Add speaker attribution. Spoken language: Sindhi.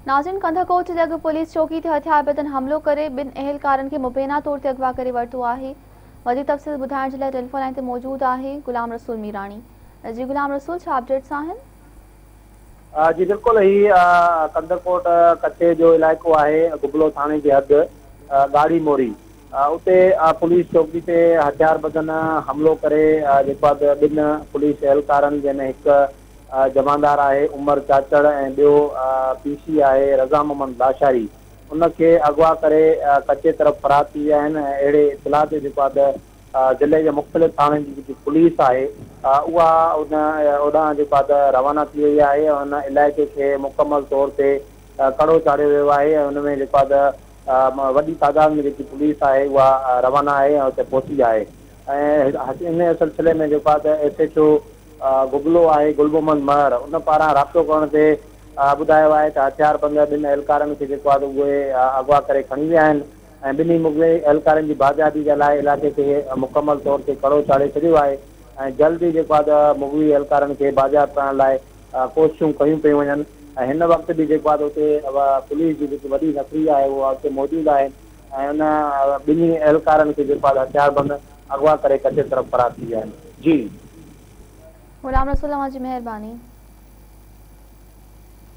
Speaker 1: ناظرين ڪنڌڪوٽ جي اڳ پوليس چوڪي تي هٿياربندن حملو ڪري ٻن اهلڪارن کي مبينا طور تي اغوا ڪري ورتو آهي وڌيڪ تفصيل ٻڌائڻ جي لاء ٽيليفون لائين تي موجود آهي غلام رسول ميراڻي جي غلام رسول ڇا اپڊيٽس آهن؟
Speaker 2: جي بلڪل هي ڪنڌڪوٽ ڪچي جو علائقو آهي گبلو ٿاڻي جي حد ڳاڙهي موري اتي پوليس چوڪي تي هٿياربندن حملو ڪري جيڪو آهي ٻن پوليس اهلڪارن جنهن ۾ هڪ جمعدار آهي عمر چاچڙ ۽ ٻيو پي سي آهي رضا محمد لاشاري ان کي اغوا ڪري ڪچي طرف فرار ٿي ويا آهن ۽ اهڙي اطلاع تي جيڪو آهي ته ضلعي جي مختلف ٿاڻن جي جيڪي پوليس آهي اها ان اوڏانهن جيڪو آهي ته روانا ٿي وئي آهي ۽ ان علائقي کي مڪمل طور تي ڪڙو چاڙهيو ويو آهي ۽ ان ۾ جيڪو آهي ته وڏي تعداد ۾ جيڪي پوليس آهي اها روانا آهي ۽ اتي پهتي آهي ۽ ان سلسلي ۾ جيڪو آهي ته ايس ايڇ او گبلو آهي گل محمد مهر ان پاران رابطو ڪرڻ تي ٻڌايو آهي ته هٿياربند ٻن اهلڪارن کي جيڪو آهي اهي اغوا ڪري کڻي ويا آهن ۽ ٻنهي مغوي اهلڪارن جي بازيابي جي لاء علائقي کي مڪمل طور تي ڪڙو چاڙهي ڇڏيو آهي ۽ جلد ئي جيڪو آهي ته مغوي اهلڪارن کي بازياب ڪرڻ لاء ڪوششون ڪيون پيون وڃن ۽ هن وقت به جيڪو آهي اتي پوليس جي جيڪي وڏي نفري آهي اها اتي موجود آهي ۽ ان ٻنهي اهلڪارن کي جيڪو آهي هٿياربند اغوا ڪري ڪچي طرف فرار ٿي ويا آهن جي.
Speaker 1: غلام رسول اوهان جي مهرباني.